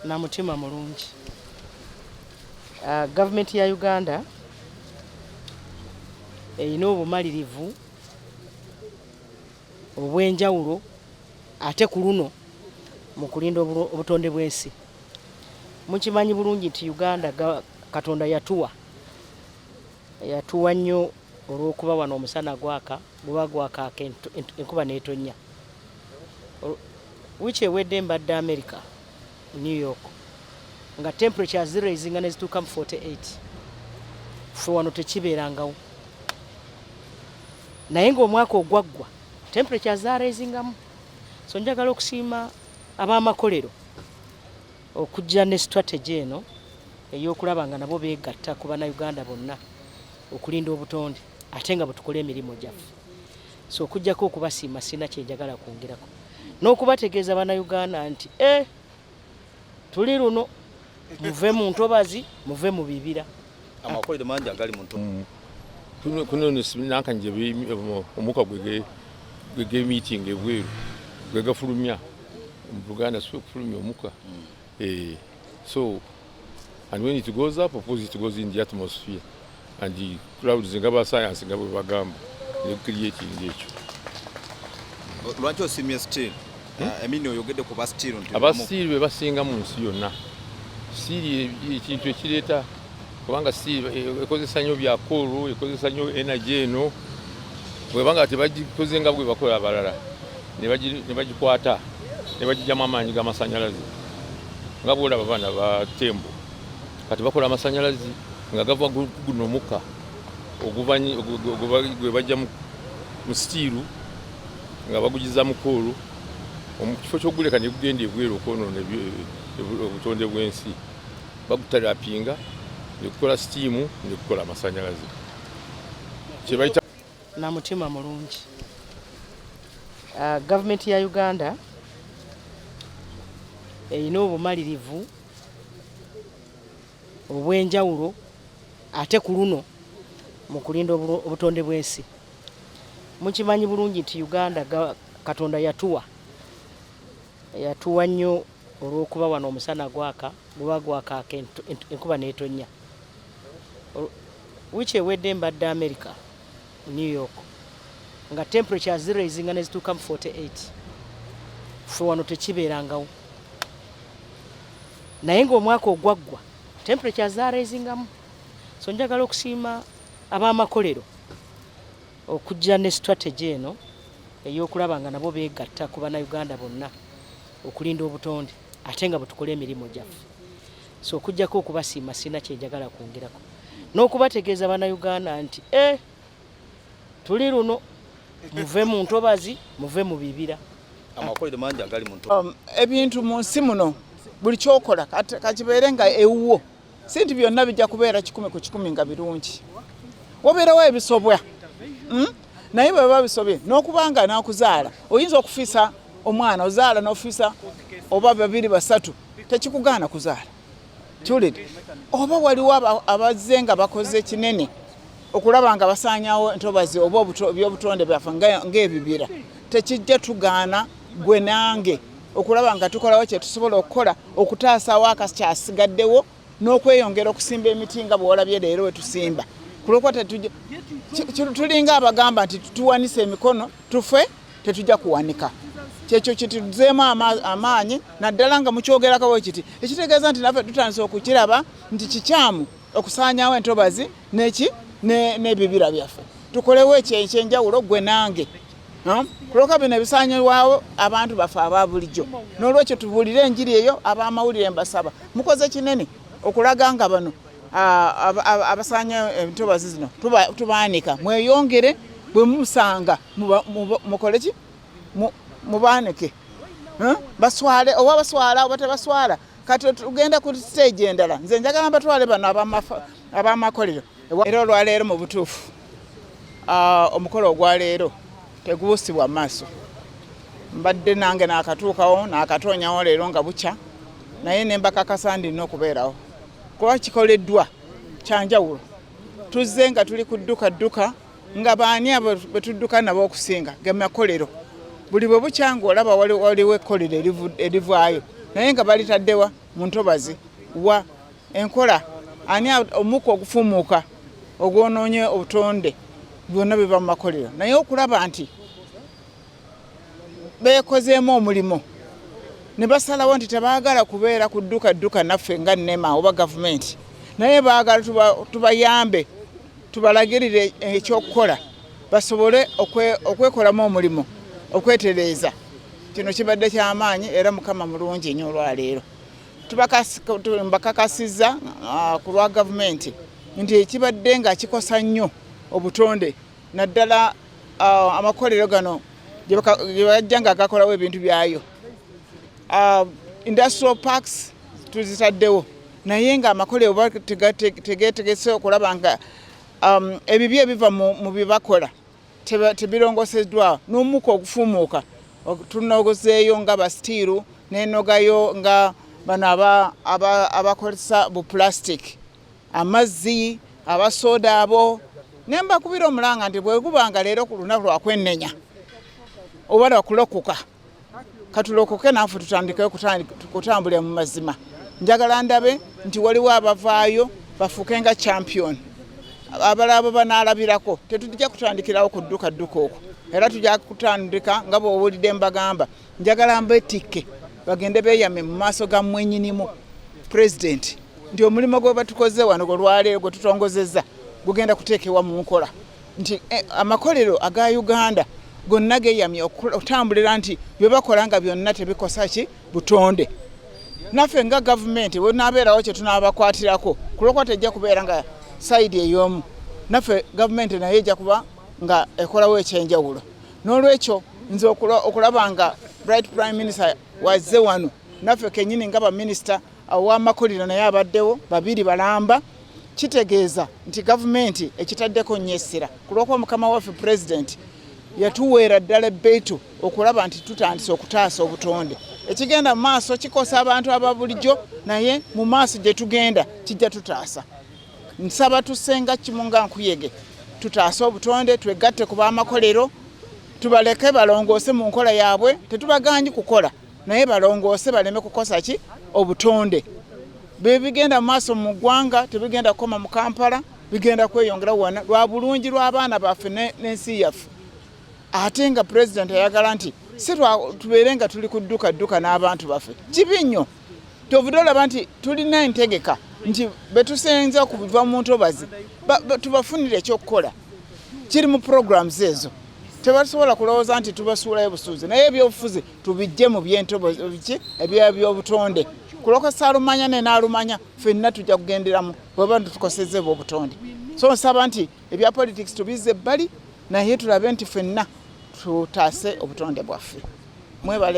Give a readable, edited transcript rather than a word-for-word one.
Na mutima mulungi. Gavumenti ya Uganda erina obumalirivu obw'enjawulo ate ku luno mu kulinda obutonde bw'ensi. Mukimanyi bulungi nti Uganda Katonda yatuwa yatuwa nnyo olw'okuba wano omusana gwaka, guba gwakaaka, enkuba n'etonnya. Wiiki ewedde mbadde America, New York, nga temperature ziraisinga ne zituuka mu 48. Ffe wano tekibeerangawo, naye ng'omwaka ogwaggwa temperature zaraisingamu. So njagala okusiima ab'amakolero okujja ne strategy eno ey'okulaba nga nabo beegatta ku Bannayuganda bonna okulinda obutonde ate nga bwe tukola emirimu gyaffe. So okuggyako okubasiima, sirina kye njagala kwongerako n'okubategeeza Bannayuganda nti tuli luno, muve mu ntobazi, muve mu bibira. Amakolero mangi agali mu Kuno nankanje omuka gwe gemiitinga ebweru gwe gafulumya mu Buganda, si okufulumya omuka. So and when it goes up, of course it goes in the atmosphere and the clouds, nga ba science nga bwe bagamba, ne creating ekyo. Lwaki osimye steel? I mean, oyogedde ku ba steel nti Aba steel be basinga mu nsi yonna. Steel ekintu ekireeta, kubanga steel ekozesa nnyo bya coal, ekozesa nnyo energy eno. Bwebanga tebagikoze nga bwe bakola abalala, ne bagikwata ne bagijjamu amaanyi g'amasanyalaze, nga bwolaba baana ba Tembo kati bakola amasanyalaze nga gava guno omukka gwe bajja mu steel nga bagugiza mu coal. Mu kifo ky'okuguleka ne gugenda ebweru okwonoona obutonde bw'ensi, bagutarapinga ne gukola steam ne gukola amasanyalaze kyebayita Na mutima mulungi. Gavumenti ya Uganda erina obumalirivu obw'enjawulo ate ku luno mu kulinda obutonde bw'ensi. Mukimanyi bulungi nti Uganda Katonda yatuwa yatuwa nnyo olw'okuba wano omusana gwaka, guba gwakaaka, enkuba n'etonnya. Wiiki ewedde mbadde America, New York, nga temperature ziraisinga ne zituuka mu 48. Ffe wano tekibeerangawo, naye ng'omwaka ogwaggwa temperature zaraisingamu. So njagala okusiima ab'amakolero okujja ne strategy eno ey'okulaba nga nabo beegatta ku Bannayuganda bonna okulinda obutonde ate nga bwe tukola emirimu gyaffe. So okuggyako okubasiima, sirina kye njagala kwongerako n'okubategeeza Bannayuganda nti tuli luno, muve mu ntobazi, muve mu bibira. Amakolero mangi agali mu Ebintu mu nsi muno, buli kyokola kakibeere nga ewuwo, si nti byonna bijja kubeera 100% nga birungi. Wabeerawo ebisobwa, Naye bwe baba bisobye n'okuba nga n'okuzaala oyinza okufiisa omwana, ozaala n'ofiisa oba babiri, basatu, tekikugaana kuzaala. Kiwulidde? Oba waliwo abazze nga bakoze kinene okulaba nga basaanyawo entobazi oba ebyobutonde byaffe ng'ebibira, tekijja tugaana gwe nange okulaba nga tukolawo kye tusobola okukola okutaasawo akakyasigaddewo n'okweyongera okusimba emiti nga bw'olabye leero we tusimba. Kulwokuba tulinga abagamba nti tuwanise emikono tufe, tetujja kuwanika. Kyekyo kituzeemu amaanyi, naddala nga mukyogerako bwe kiti, ekitegeeza nti naffe tutandise okukiraba nti kikyamu okusaanyaawo entobazi neki n'ebibira byaffe. Tukolewo ekyenjawulo gwe nange, kulwoka bino ebisaanyibwawo abantu baffe aba bulijjo. N'olwekyo tubuulire enjiri eyo. Ab'amawulire mbasaba, mukoze kinene okulaga nga bano abasaanya entobazi zino tubaanika. Mweyongere, bwe musanga mukole ki, mubaanike baswale, oba baswala oba tebaswala. Kati tugenda ku stage endala. Nze njagala mbatwale bano ab'amakolero. Era olwaleero mu butuufu omukolo ogwaleero tegubuusibwa maaso. Mbadde nange naakatuukawo, naakatoonyawo leero nga bukya, naye ne mbakakasa ndina okubeerawo kuba kikoleddwa kyanjawulo. Tuzze nga tuli ku dduka dduka, nga baani abo bwe tudduka nabo okusinga? Ge makolero. Buli bwe bukya ng'olaba waliwo ekkolero erivaayo. Naye nga balitaddewa mu ntobazi wa enkola ani omukka ogufuumuuka ogwonoonye obutonde byonna biva mu makolero. Naye okulaba nti beekozeemu omulimu ne basalawo nti tebaagala kubeera ku dduka dduka naffe nga NEMA oba gavumenti, naye baagala tubayambe, tubalagirire ekyokukola basobole okwekolamu omulimu okwetereeza. Kino kibadde kyamaanyi era Mukama mulungi nnyo olwaleero. Mbakakasizza ku lwa gavumenti nti ekibadde nga kikosa nnyo obutonde, naddala amakolero gano gye bajja nga gakolawo ebintu byayo, industrial parks tuzitaddewo, naye nga amakolero tegetegese okulaba nga ebibi ebiva mu bye bakola tebirongoseddwa n'omukka ogufuumuuka. Tunogozeeyo nga ba steel, nenogayo nga bano abakozesa bu plastic, amazzi, abasoda abo, ne mbakubira omulanga nti bwe gubanga leero ku lunaku lwakwenenya oba lwakulokoka, katulokoke naffe tutandike kutambulira mu mazima. Njagala ndabe nti waliwo abavaayo bafuuke nga champion, abalala bo banaalabirako. Tetujja kutandikirawo ku dduka dduka okwo, era tujja kutandika nga bw'owulidde mbagamba, njagala mbetikke bagende beeyame mu maaso ga mwenyinimu pulezidenti nti omulimu gwe batukoze wano gwe lwaleero gwe tutongozezza gugenda kuteekebwa mu nkola, nti amakolero aga Uganda gonna geeyamye okutambulira nti bye bakola nga byonna tebikosa ki butonde. Naffe nga gavumenti wenaabeerawo kye tunaabakwatirako, kulwokuba tejja kubeera nga side ey'omu, naffe gavumenti naye ejja kuba nga ekolawo ekyenjawulo. N'olwekyo nze okulaba nga right prime minister wazze wano, naffe kenyini nga baminisita ow'amakolero naye abaddewo babiri balamba, kitegeeza nti gavumenti ekitaddeko nnyo essira, kulwokuba mukama waffe pulezidenti yatuweera ddala ebbeetu okulaba nti tutandise okutaasa obutonde. Ekigenda mu maaso kikosa abantu aba bulijjo, naye mu maaso gye tugenda kijja tutaasa. Nsaba tusenga kimu nga nkuyege, tutaase obutonde, twegatte ku b'amakolero, tubaleke balongoose mu nkola yaabwe. Tetubaganyi kukola, naye balongoose baleme kukosa ki obutonde. Bebigenda mu maaso mu ggwanga tebigenda kukoma mu Kampala, bigenda kweyongera wano lwa bulungi lw'abaana baffe n'ensi yaffe. Ate nga pulezidenti ayagala nti si tubeere nga tuli ku dduka dduka n'abantu baffe, kibi nnyo. Tovudde olaba nti tulina entegeka nti betusenza okuva mu ntobazi tubafunire ekyokukola, kiri mu programs ezo. Tebasobola kulowooza nti tubasuulayo busuuzi, naye ebyobufuzi tubijje mu byentobazi ebyobutonde, kuloka saalumanya nenaalumanya, ffenna tujja kugenderamu bweba tukosezebwa obutonde. So nsaba nti ebya politics tubizze ebbali, naye tulabe nti ffenna tutaase obutonde bwaffe. Mwebale.